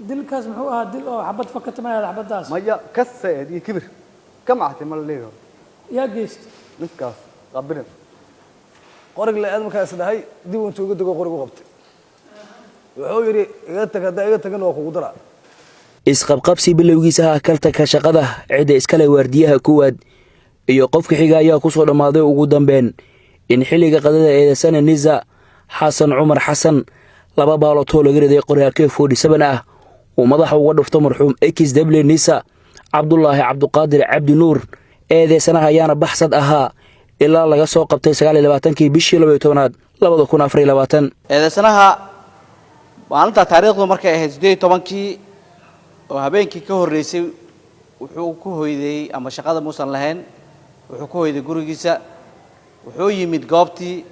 Dilkaas muxuu ahaa? Dil oo xabad fakata ma ahayd xabaddaas? Maya, kaseed iyo kibir ka mactay ma la leeyahay. Yaa geysta? Ninkaas Qabirin. Qorig la aad markaa is dhahay dib intuu iga dego qorig u qabtay, wuxuu yidhi: "Iga tag, haddaa iga tagin waa kugu daraa." Isqabqabsi bilowgiisa ah kaltanka shaqada cidda iskale waardiyaha koowaad iyo qofka xiga ayaa kusoo dhammaaday ugu dambeyn in xilliga qadada eedeysane NISA Xasan Cumar Xasan laba baalotoo laga riday qori AK 47 ah uu madaxa uga dhufto marxuum ex dable NISA Cabdulaahi Cabduqaadir Cabdi Nuur. Eedeysanaha ayaana baxsad ahaa ilaa laga soo qabtay 29-kii bishii 12aad 2024. Eedeysanaha maalinta taariikhdu markay ahayd 18-kii oo habeenkii ka horreysay wuxuu ku hoyday, ama shaqada muusan lahayn, wuxuu ku hoyday gurigiisa. Wuxuu yimid goobtii.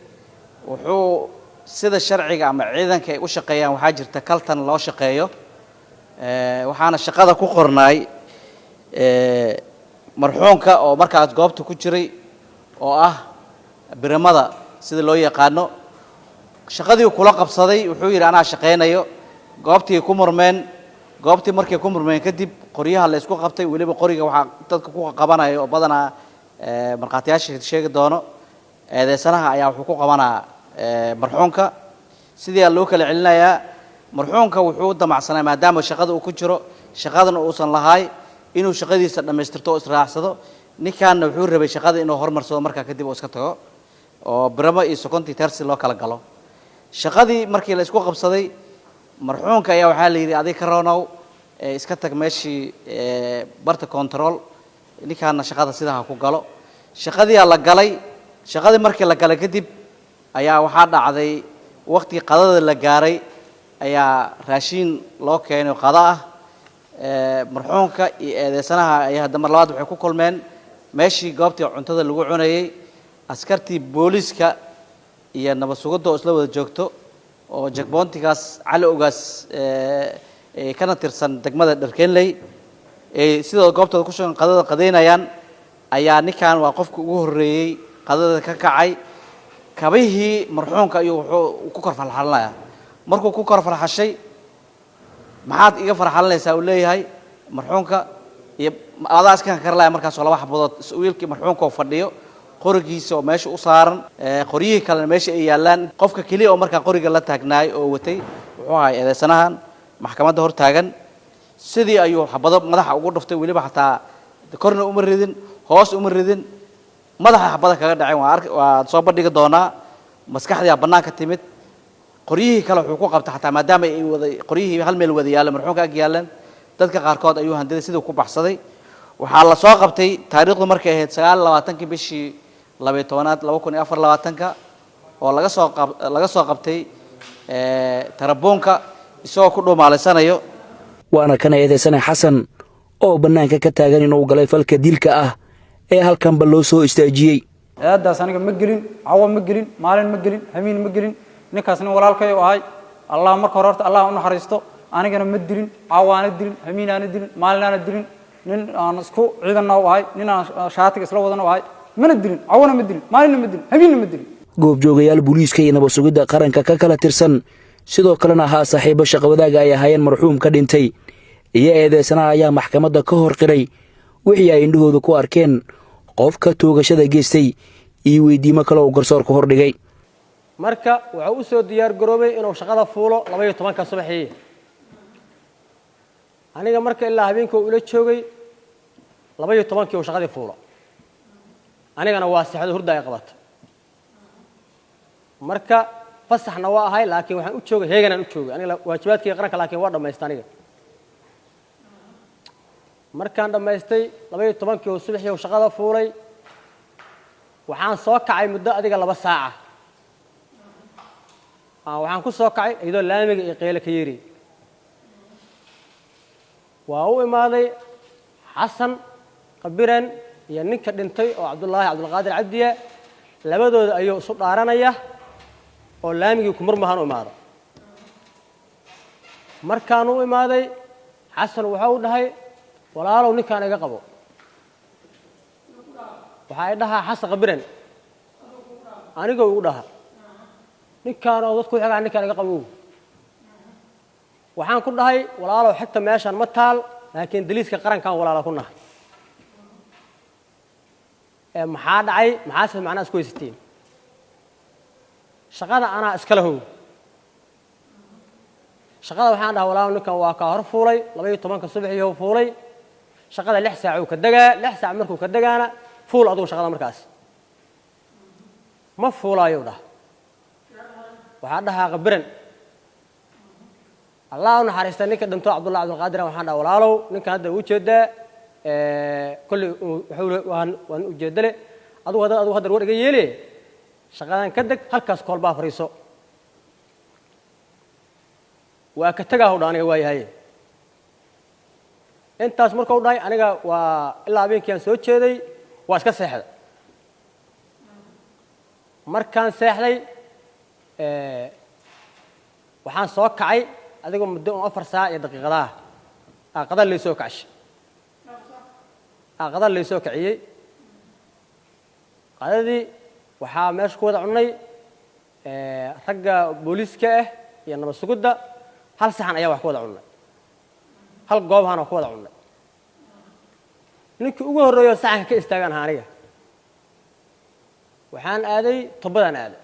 Wuxuu sida sharciga ama ciidanka ay u shaqeeyaan, waxaa jirta kaltan loo shaqeeyo. Waxaana shaqada ku qornaay marxuunka oo markaas goobta ku jiray oo ah biramada sida loo yaqaano. Shaqadii kula qabsaday, wuxuu yidhi: "Anaa shaqaynayo." Goobtii ku murmeen. Goobtii markay ku murmeen kadib qoryaha la isku qabtay. Weliba qoriga waxaa dadka ku qabanaya oo badanaa markhaatiyaasha sheegi doono, eedeysanaha ayaa wuxuu ku qabanaa marxuunka. Sidii loo kala celinayaa, marxuunka wuxuu damacsanaa, maadaama shaqada uu ku jiro, shaqadana uusan lahaay, inuu shaqadiisa dhammaystirto oo israacsado. Ninkaanna wuxuu rabay shaqada inuu horumarsado, markaa kadib uu iska tago oo biramo iyo seconti terzi loo kala galo. Shaqadii markii la isku qabsaday, marxuunka ayaa waxaa la yidhi: "Adig ka roonow, iska tag meeshii barta control, ninkaana shaqada sidaa ha ku galo." Shaqadiyaa la galay. Shaqadii markii la galay kadib ayaa waxaa dhacday waqtigii qadada la gaaray ayaa raashiin loo keenay oo qado ah. Marxuunka iyo eedeysanaha ayaa hadda mar labaad waxay ku kulmeen meeshii goobtii cuntada lagu cunayay. Askartii booliiska iyo nabad sugidda oo isla wada joogto oo checkpointigaas Cali Ogaas kana tirsan degmada Dharkenley ee sidoo goobtooda ku sugan qadada qadaynayaan ayaa ninkan waa qofka ugu horreeyey qadada ka kacay. Kabihii marxuunka ayuu wuxuu ku kor falxalinayaa. Markuu ku kor falxashay, "Maxaad iga farxalinaysaa?" uu leeyahay marxuunka, iyo adaa iskan karlaya. Markaasoo laba xabadood wiilkii marxuunka oo fadhiyo, qorigiisa oo meesha u saaran, qoryihii kalena meesha ay yaallaan, qofka keliya oo markaa qoriga la taagnaay oo watay wuxuu ahay eedeysanahan maxkamadda hor taagan. Sidii ayuu xabado madaxa ugu dhuftay. Weliba xataa korna uma ridin, hoos uma ridin, madaxa xabada kaga dhaceen. Waa ark, waan soo bandhigi doonaa. Maskaxdiyaa bannaanka timid. Qoryihii kale wuxuu ku qabtay xataa, maadaama ay wada qoryihii hal meel wada yaaleen, marxuunka ag yaaleen, dadka qaarkood ayuu handiday. Siduu ku baxsaday. Waxaa la soo qabtay taariikhdu markay ahayd 29-kii bishii 12aad 2024-ka oo laga soo qabtay tarabuunka isagoo ku dhuumaalaysanayo. Waana kan eedeysane Xasan oo bannaanka ka taagan inuu galay falka dilka ah ee halkanba loo soo istaajiyey. Eedaas aniga ma gelin, cawo ma gelin, maalin ma gelin, hamiin ma gelin. Ninkaas nin walaalkay u ahay. Allah marka hore horta Allah u naxariisto. Anigana ma dilin, cawaana dilin, hamiin aana dilin, maalin aana dilin. Nin aan isku ciidanna u ahay, nin aan shaatiga isla wadana u ahay, mana dilin, cawana ma dilin, maalinna ma dilin, hamiinna ma dilin. Goobjoogayaal booliiska iyo nabad sugidda qaranka ka kala tirsan, sidoo kalena ahaa saaxiibo shaqawadaaga ay ahaayeen marxuum ka dhintay iyo eedeysanaha, ayaa maxkamadda ka hor qiray wixii ay indhahooda ku arkeen qofka toogashada geystay iyo weydiimo kale oo garsoorka hordhigay. Marka wuxuu u soo diyaar garoobay inuu shaqada fuulo 12-ka subaxii. Aniga marka ilaa habeenkii ula joogay, 12-kii uu shaqadii fuulo, anigana waa seexdo, hurda ay qabata. Marka fasaxna waa ahay, laakiin waxaan u joogay heeganaan u joogay aniga waajibaadkii qaranka, laakiin waa dhammaystay aniga. Markaan dhammaystay, 12-kii oo subaxii uu shaqada fuulay, waxaan soo kacay muddo adiga 2 saaca. Waxaan ku soo kacay iyadoo laamiga iyo qeyle ka yeerayay. Waa u imaaday Xasan Qabiran iyo ninka dhintay oo Cabdullaahi Cabdulqaadir Cabdiya. Labadooda ayuu isu dhaaranaya oo laamigii kumurmahan u imaado. Markaan u imaaday, Xasan wuxuu u dhahay: "Walaalow, ninkaan iga qabo." Waxaa i dhahaa Xasan Qabiran anigoo igu dhaha: "Ninkaan oo dadku xigaa, ninkaan iga qabow." Waxaan ku dhahay, walaalow, xigta meeshaan ma taal, laakiin daliiska qarankan walaala ku nahay. Ee maxaa dhacay? Maxaase macnaha isku haysatiin? Shaqada anaa iskala how. Shaqada waxaan dhahay, walaalow, ninkan waa kaa hor fuulay, 12-ka subaxiihu fuulay shaqada, 6 saacuu ka degaa. 6 saac markuu ka degaana fuul adugu shaqada. Markaas ma fuulaayuu dhah. Waxaa dhahaa Qabiran, Allah u naxariista ninka dhinto, Cabdullahi Cabdulqaadir. Waxaan dhaha, walaalow, ninkan hadda u jeedaa kolley waan ujeedale, adigu hadda war iga yeele, shaqadan ka deg, halkaas koolbaa fariiso. Waa ka tegaa dha. Aniga waayahay, intaas markau dhahay, aniga waa ilaa habeenkii aan soo jeeday, waa iska seexday. Markaan seexday, waxaan soo kacay adigoo muddo un 4 saac iyo daqiiqadaha aaqada laysoo kacshay, aaqada laysoo kiciyey. Qadadii waxaa meesha ku wada cunnay ragga booliiska ah iyo nabad sugidda. Hal saxan ayaa wax ku wada cunnay, hal goobahana ku wada cunnay. Ninkii ugu horreeyo saxanka ka istaagaan ahaa aniga. Waxaan aaday tubadaan aaday.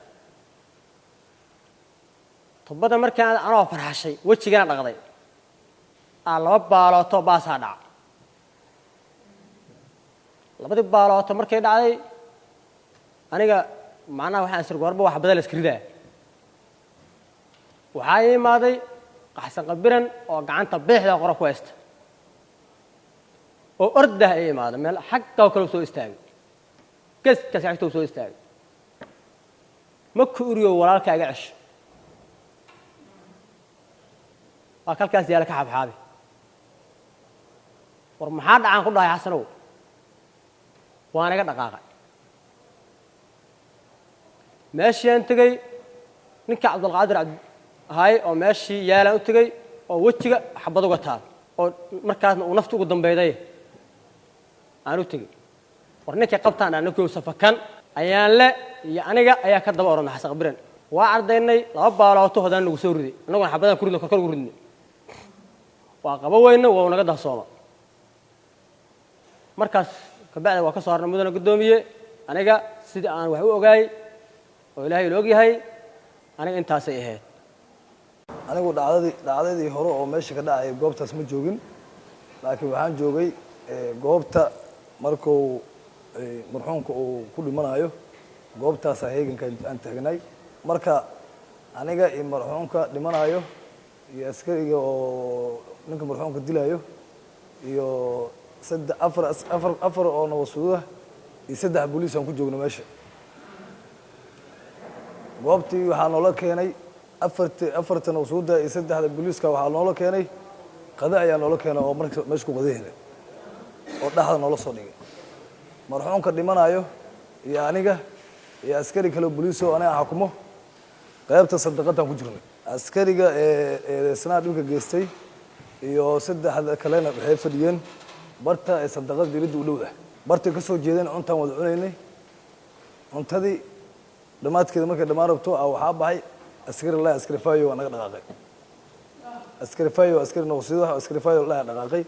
Tubada markaan anoo farxashay, wejigana dhaqday, aa laba baalooto baasaa dhaca. Labadii baalooto markay dhacday, aniga macnaha waxaan isir goorba wax badan la iska ridaa. Waxaa ii imaaday Qaxsan Qabiran oo gacanta bidixda qora ku haysta oo ordah ii imaaday. Meel xagga kale soo istaagay, geeskaas xagta soo istaagay. Ma ku uriyo, walaalka iga cesho, waa kalkaas yaala ka xabxaabi. War maxaa dhacaan ku dhahay, Xasanow? Waan iga dhaqaaqay. Meeshiaan tegey, ninka Cabdulqaadir ahay oo meeshii yaalaan u tegey oo wejiga xabad uga taal oo markaasna uu nafta ugu dambeyday aan u tegey. War ninkay qabtaan dhaa, ninkii safakan ayaan le iyo aniga ayaa ka daba oranay. Xasan Qabiran waa ardaynay, laba baalooto hodaan nagu soo riday, annaguna xabadaan ku ridno, korkor ugu ridnay, waa qaba weyna, waa naga dahsooma. Markaas kabacdi waa ka soo harnay. Mudana guddoomiye, aniga sidii aan wax u ogaay oo Ilaahay ila og yahay, aniga intaasay ahayd. Anigu dhacdadii hore oo meesha ka dhacaya goobtaas ma joogin, laakiin waxaan joogay goobta markuu marxuumka uu ku dhimanayo. Goobtaasaa heeganka aan taagnay. Marka aniga iyo marxuumka dhimanayo iyo askariga oo ninka marxuumka dilayo iyo saddex, afar, afar oo nabad suguda iyo saddex booliis aan ku joogno meesha. Goobtii waxaa noola keenay afarta nabad suguda iyo saddexda booliiska. Waxaa noola keenay qada ayaa noola keenay oo marka meesha ku qadahayna oo dhexda noola soo dhigay. Marxuumka dhimanayo iyo aniga iyo askari kale booliis oo aniga xukumo qaybta sandaqadaan ku jirnay. Askariga ee eedeysanaha dhibka geystay iyo saddexda kalena waxay fadhiyeen barta ee sandaqada dawladda u dhowda. Bartay ka soo jeedeen cuntaan wada cunaynay. Cuntadii dhammaadkeeda markay dhammaan rabto a waxaa baxay askari la askari fayo, waa naga dhaqaaqay askari fayo, askari noqsida askari fayo la dhaqaaqay.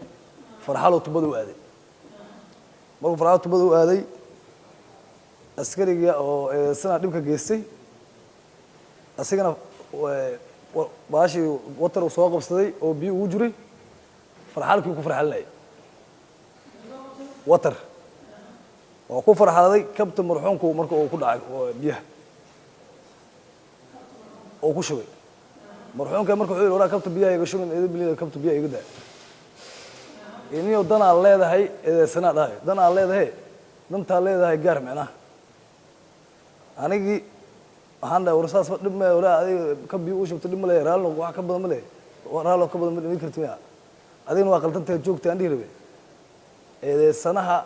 Farxalo tubada u aaday. Markuu farxalo tubada u aaday, askariga oo eedeysanaha dhibka geystay asigana baashii watar uu soo qabsaday oo biyo ugu jiray, farxalkii ku farxalinayay watar waa ku farxaday kabta marxuumku. Marka uu ku dhacay biyaha oo ku shubay marxuumka, marka wuxuu yidhi, waraa kabta biyaha iga shubin, eeda biliya, kabta biyaha iga daa iniyo danaa leedahay. Eedeysanaa dhahay, danaa leedahay, dantaa leedahay gaar. Micnaha anigii waxaan dhahay, war saas dhib ma, waraa adiga ka biyo u shubto dhib ma lehe, raalli noqo, wax ka badan ma lehe, raalli ka badan ma dhimi karti miya? Adigna waa qaldantahay, joogta aan dhihi rabe. Eedeysanaha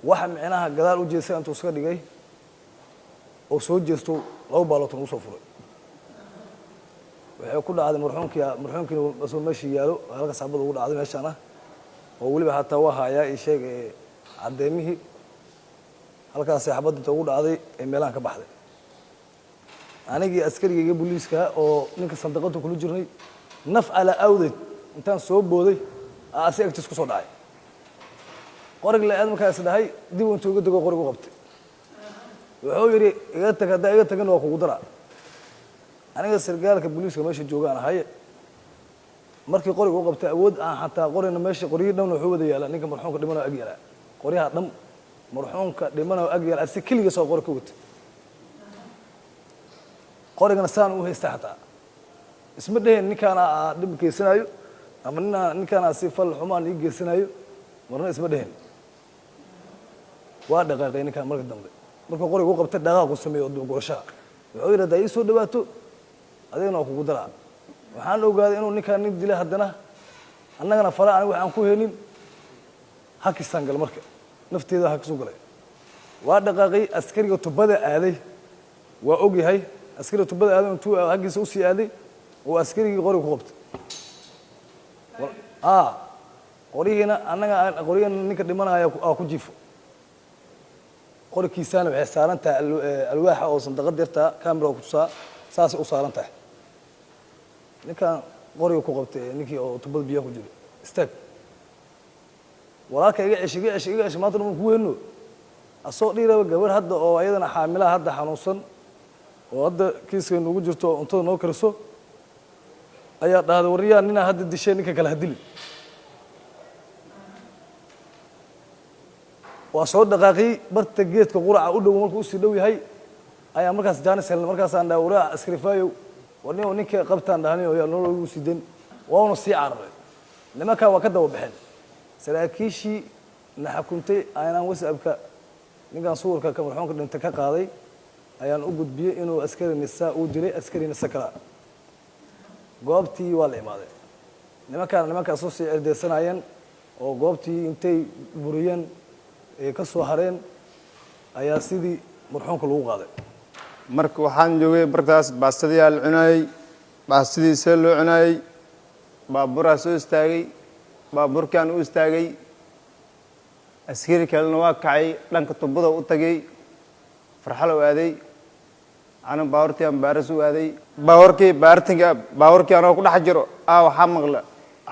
waxa micnaha gadaal u jeestay intuu iska dhigay oo soo jeesto, laba baalood ugu soo furay. Waxay ku dhacday marxuumkii. Marxuumkiina asoo meeshii yaalo halka saabada ugu dhacday meeshaan ah oo weliba xataa waa hayaa ii sheeg caddeymihii halkaasay xabadda inta ugu dhacday ee meelahan ka baxday. Anigii askarigayga booliiska oo ninka sandaqada kula jirnay Naf ala awdeed intaan soo booday asi agtiis ku soo dhacay. Qorig la aad markaas dhahay dib intuu iga dego qorig u qabtay. Wuxuu yidhi iga tag, haddaa iga tagin waa kugu daraa. Aniga sargaalka booliiska meesha joogaan ahaye. Markii qoriga u qabtay awood aan xataa qorina meesha qoryihii dhamna wuxuu wada yaalaa ninka marxuumka dhimanoo ag yaalaa, qoryaha dham marxuumka dhimanoo ag yaala, asi keligiis oo qori ka wata, qorigana saan u haysta. Xataa isma dheheen ninkaana aa dhib geysanaayo ama ninaa ninkaana si fal xumaan ii geysanaayo, marna isma dheheen. Waa dhaqaaqay ninkaan. Marka dambe markuu qoriga u qabtay dhaqaaqu sameeyo oo dibgurashaha, wuxuu yidhi haddaa ii soo dhawaato adigana waa kugu daraa. Waxaan ogaaday inuu ninkaan nin dilay, haddana annagana fala aniga waxaan ku helin hakisaan galay. Marka nafteeda hakisu galay, waa dhaqaaqay. Askariga tubada aaday waa og yahay. Askariga tubada aaday intuu haggiisa usii aaday oo askarigii qoriga ku qabtay. Qoryihiina annaga qoryihiina ninka dhimanaya aa ku jiifo. Qorikiisaana waxay saaran tahay alwaaxa oo sandaqad yartaa, camera ku tusaa, saasay u saaran tahay. Ninkan qoriga ku qabtay ninkii oo tubada biyaha ku jiray, istaag walaalka, iga cesh, iga cesh, iga cesh, maanta dhan ku weyno asoo dhiiraba. Gabar hadda oo ayadana xaamilaha hadda xanuunsan oo hadda kiiska nugu jirto oo cuntada noo kariso ayaa dhahday, waryaa ninaa hadda dishay, ninka kale ha dilin. Waa soo dhaqaaqiyey barta geedka quraca u dhow. Markuu usii dhow yahay ayaa markaas jaanis helnay. Markaasaan dhahay, waraa askarifaayow, war nin ninka qabtaan dhahni oo yaa nolol ugu sii dan. Wauna sii cararay. Nimankaa waa ka daba baxeen. Saraakiishii na xukuntay aynaan WhatsAppka ninkan suwarka ka marxuumka dhintay ka qaaday ayaan u gudbiyey inuu askari nisaa uu dilay askari nisa kala. Goobtii waa la imaaday. Nimankaan nimankaas soo sii cerdeysanayeen oo goobtii intay buriyeen ee ka soo hareen ayaa sidii marxuumka lagu qaaday. Marka waxaan joogay bartaas, baastadiyaa la cunaayey, baastadii see loo cunaayey, baabuuraa soo istaagay. Baabuurkaan u istaagay, askari kalena waa kacay, dhanka tubada u tagay, farxalow aaday. Ana baabuurtii aan baaris u aaday, baabuurkii baartinka, baabuurkii anoo ku dhex jiro aa waxaa maqla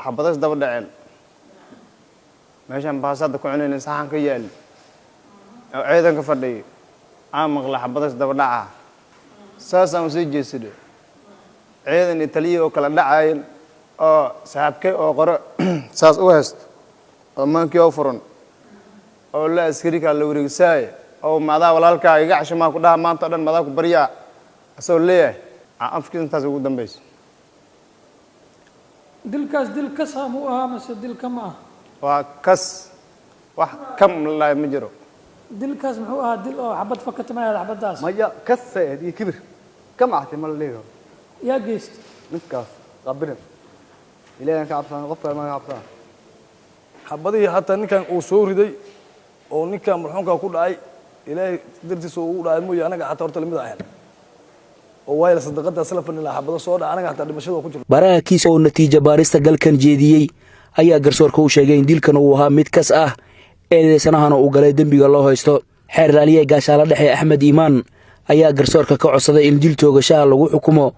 xabadas daba dhaceen. Meeshaan baas hadda ku cunayna saxan ka yaali oo ciidanka fadhiyo aa maqla xabadas daba dhaca. Saasaan usii jeesaday, ciidan iyo taliya oo kala dhacayen oo saaxiibkay oo qore saas u haysto oo maankii oo furan oo la askari kaa la wareegsaaye oo madaa walaalkaa iga cashamaa ku dhaha, maanta o dhan madaa ku baryaa, asagoo leeyahay aa afkiisa intaas ugu dambayso. Dilkaas dil kas ah muu ahaa mase dil kama ah? Waa kas, wax kam la dhahay ma jiro. Dilkaas muxuu ahaa? Dil oo xabad fakata ma ahayd xabaddaas? Maya, kasay ahayd iyo kibir kama ahtay ma la dhihi karo. Yaa geystay? Ninkaas qabirin, Ilaahay aan ka cabsana, qof kale ma ka cabsana. Xabadihii hataa ninkan uu soo riday oo ninkan marxuumka ku dhacay, Ilaahay dartiisa ugu dhacay mooye, anaga xataa horta lamid ahayn oo waayo sadaqadaas la fadhi lahaa xabado soo dhaca, anaga xataa dhimashada waa ku jirta. Baraha kiis oo natiijo baarista galkan jeediyey ayaa garsoorka u sheegay in dilkan uu ahaa mid kas ah, eedeysanahana uu galay dembiga loo haysto. Xeer ilaaliye gaashaala dhexe Axmed Iimaan ayaa garsoorka ka codsaday in dil toogashaha lagu xukumo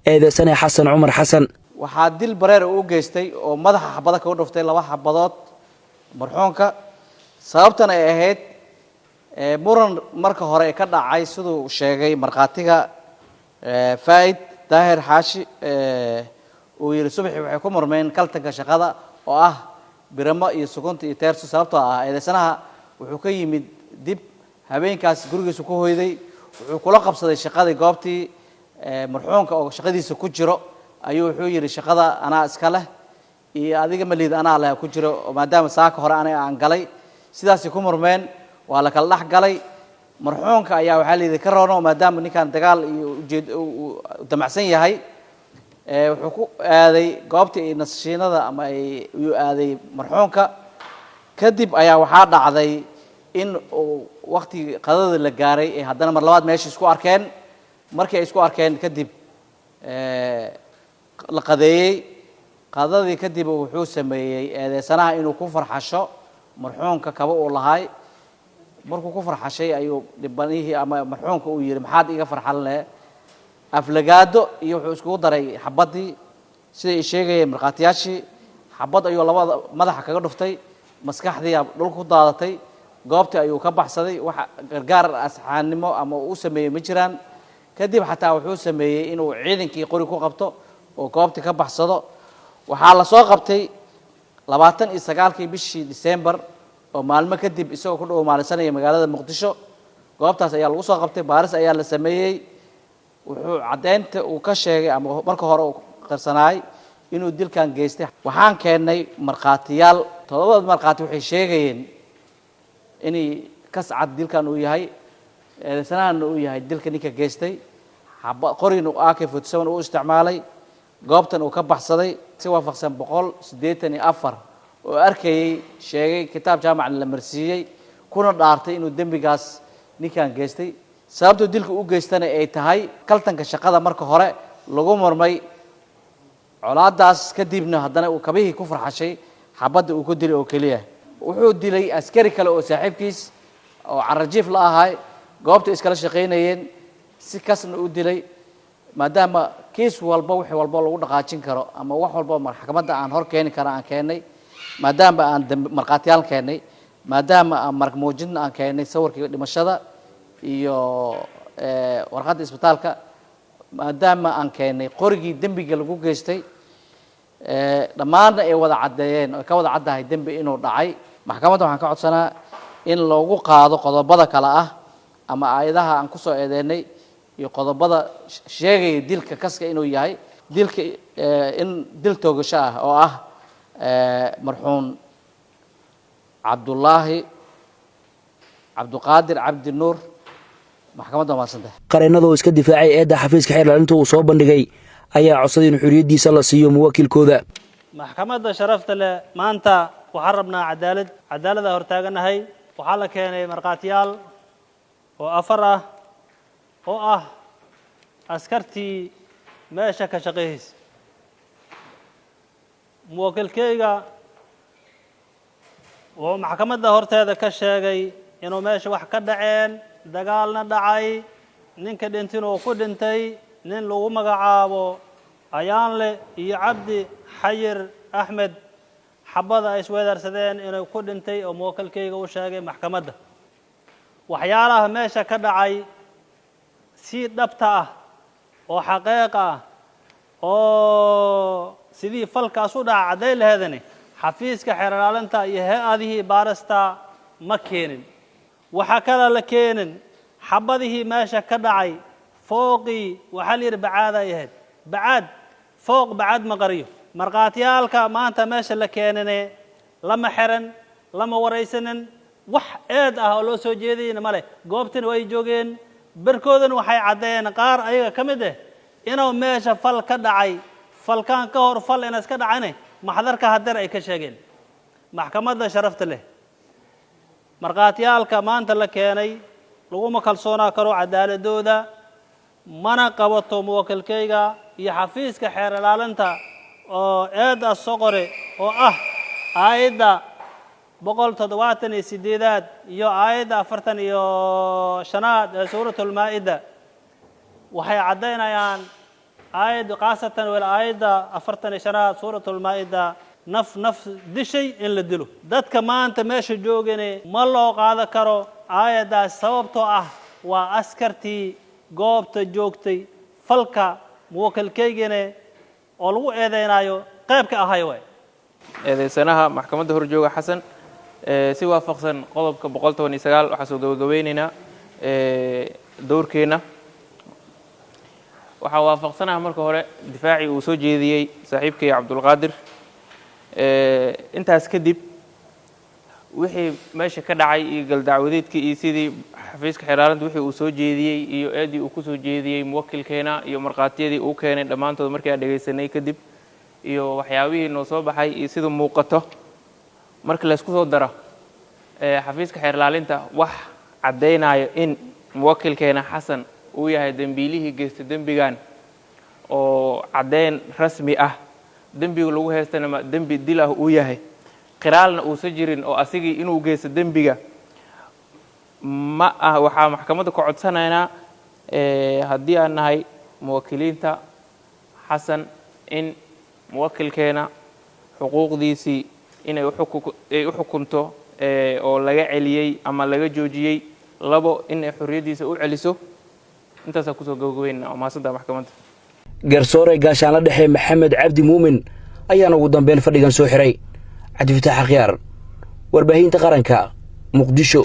eedeysane Xasan Cumar Xasan. Waxaa dil bareer uu geystay oo madaxa xabada kaga dhuftay laba xabadood marxuumka. Sababtan ay ahayd muran marka hore ka dhacay, siduu sheegay markhaatiga Faa'id Daahir Xaashi, uu yidhi subaxii waxay ku murmeen kaltanka shaqada oo ah biramo iyo sukunta iyo teerso. Sababtoo ah eedeysanaha wuxuu ka yimid dib habeenkaas, gurigiisu ku hoyday, wuxuu kula qabsaday shaqadii goobtii. Marxuumka oo shaqadiisa ku jiro ayuu wuxuu yidhi shaqada anaa iska leh iyo adiga ma liid, anaa leh ku jiro maadaama saaka hore aniga aan galay. Sidaasay ku murmeen, waa la kala dhex galay. Marxuumka ayaa waxaa la yidhi ka roono maadaama ninkan dagaal iyo ujeed uu damacsan yahay. Wuxuu ku aaday goobtii ay nasashiinada ama ay uu aaday marxuumka. Kadib ayaa waxaa dhacday in uu waktigii qadada la gaaray ee haddana mar labaad meesha isku arkeen. Markii ay isku arkeen kadib la qadeeyey. Qadadii kadib wuxuu sameeyey eedeysanaha inuu ku farxasho marxuumka kaba uu lahaay. Markuu ku farxashay ayuu dhibanihii ama marxuumka uu yidhi maxaad iga farxan leh, aflagaado iyo wuxuu iskugu daray xabaddii. Siday ay sheegayeen markhaatiyaashii, xabad ayuu labada madaxa kaga dhuftay, maskaxdiiyaa dhulka ku daadatay, goobtii ayuu ka baxsaday. Wax gargaar asxaannimo ama uu u sameeyey ma jiraan. Kadib xataa wuxuu sameeyey inuu ciidankii qori ku qabto oo goobtii ka baxsado. Waxaa la soo qabtay 29-kii bishii December, oo maalmo kadib, isagoo ku dhow maalinsanaya magaalada Muqdisho. Goobtaas ayaa lagu soo qabtay, baaris ayaa la sameeyey. Wuxuu caddeynta uu ka sheegay ama marka hore uu qarsanaay inuu dilkan geystay. Waxaan keennay markhaatiyaal. Todobada markhaati waxay sheegayeen inay kas cad dilkan uu yahay, eedeysanahanna uu yahay dilka ninka geystay, xaba qorina uu AK-47 uu isticmaalay, goobtan uu ka baxsaday, si waafaqsan 184 oo arkayey, sheegay, kitaab jaamacna la marsiiyey, kuna dhaartay inuu dembigaas ninkan geystay. Sababtuu dilka u geystana ay tahay kaltanka shaqada marka hore lagu murmay, colaadaas kadibna haddana uu kabihii ku farxashay, xabadda uu ku dilay oo keliya. Wuxuu dilay askari kale oo saaxiibkiis oo carajiif la ahay, goobta iskala shaqaynayeen, si kasna u dilay. Maadaama kiis walba, wix walba lagu dhaqaajin karo ama wax walba maxkamadda aan hor keeni kara aan keennay, maadaama aan dambi markhaatiyaal keennay, maadaama aan marag muujinna aan keennay, sawirkii dhimashada iyo warqadda isbitaalka, maadaama aan keennay qorigii dembiga lagu geystay, dhammaanna ay wada caddeeyeen oo ka wada caddahay dembi inuu dhacay, maxkamadda waxaan ka codsanaa in loogu qaado qodobada kale ah ama aayadaha aan kusoo eedeynay iyo qodobada sheegaya dilka kaska inuu yahay dilka, in dil toogasho ah oo ah marxuum Cabdullaahi Cabduqaadir Cabdi Nuur. Maxkamadda waa mahadsantahay. Qareennada oo iska difaacay eedda xafiiska xeer ilaalinta uu soo bandhigay ayaa codsaday in xorriyaddiisa la siiyo muwaakilkooda. Maxkamadda sharafta leh, maanta waxaan rabnaa cadaalad. Cadaalada hortaaganahay. Waxaa la keenay markhaatiyaal oo afar ah oo ah askartii meesha ka shaqayhaysa. Muwakilkeyga wuxuu maxkamadda horteeda ka sheegay inuu meesha wax ka dhaceen, dagaalna dhacay, ninka dhintin uu ku dhintay nin lagu magacaabo Ayaanle iyo Cabdi Xayir Axmed, xabada ay isweedaarsadeen inuu ku dhintay oo muwakilkeyga u sheegay maxkamadda. Waxyaalaha meesha ka dhacay si dhabta ah oo xaqeeq ah oo sidii falkaas u dhaca cadday laheedani, xafiiska xeer ilaalinta iyo hay-adihii baarista ma keenin. Waxaa kaloo la keenin xabadihii meesha ka dhacay. Fooqii waxaa la yidhi bacaad ay ahayd, bacaad fooq bacaad ma qariyo. Markhaatiyaalka maanta meesha la keenine lama xiran, lama waraysanin, wax eed ah oo loo soo jeedayna ma leh. Goobtina way joogeen, barkoodana waxay caddeeyeen, qaar ayaga ka mid ah, inuu meesha fal ka dhacay. Falkaan ka hor fal inaas ka dhacayne maxdarka hadeer ay ka sheegeen. Maxkamadda sharafta leh, markhaatiyaalka maanta la keenay laguma kalsoonaa karo cadaaladooda, mana qabato muwakilkayga iyo xafiiska xeer ilaalinta oo eedda soqore oo ah aayadda 178aad iyo aayadda 45aad ee Suuratulmaa-ida. Waxay caddaynayaan aayadda, khaasatan wel aayadda 45aad Suuratulmaa-ida, naf naf dishay in la dilo. Dadka maanta meesha joogane ma loo qaado karo aayaddaas, sababtoo ah waa askartii goobta joogtay falka muwakilkaygane oo lagu eedeynayo qayb ka ahay waay. Eedeysanaha maxkamadda horjooga Xasan, si waafaqsan qodobka 119, waxaa soo gabagabeyneynaa dowrkeenna. Waxaa waafaqsanaha marka hore difaacii uu soo jeediyey saaxiibkay Cabdulqaadir. Intaas kadib, wixii meesha ka dhacay iyo galdacwadeedkii iyo sidii xafiiska xeer ilaalinta wixii uu soo jeediyey iyo eedii uu ku soo jeediyey muwakilkeena iyo markhaatiyadii uu keenay dhammaantood markii aan dhegaysanay kadib, iyo waxyaabihii noo soo baxay iyo sida muuqato marka laysku soo daro, xafiiska xeer ilaalinta wax caddaynayo in muwakilkeena Xasan uu yahay dembiilihii geystay dembigan oo caddeyn rasmi ah, dembiga lagu haystana ma dembi dil ah uu yahay, qiraalna uusan jirin oo asigii inuu geysto dembiga ma ah. Waxaa maxkamadda ka codsanaynaa, haddii aan nahay muwakiliinta Xasan, in Muwakilkeena xuquuqdiisii inay ay u xukunto oo laga celiyey ama laga joojiyey. Labo, inay xorriyaddiisa u celiso. Intaasaa kusoo gabagabeynaa. Waa mahadsantaha maxkamadda. Garsoore gaashaanla dhexe Maxamed Cabdi Muumin ayaana ugu dambeyn fadhigan soo xiray. Cabdifataax Akhyaar, Warbaahinta Qaranka, Muqdisho.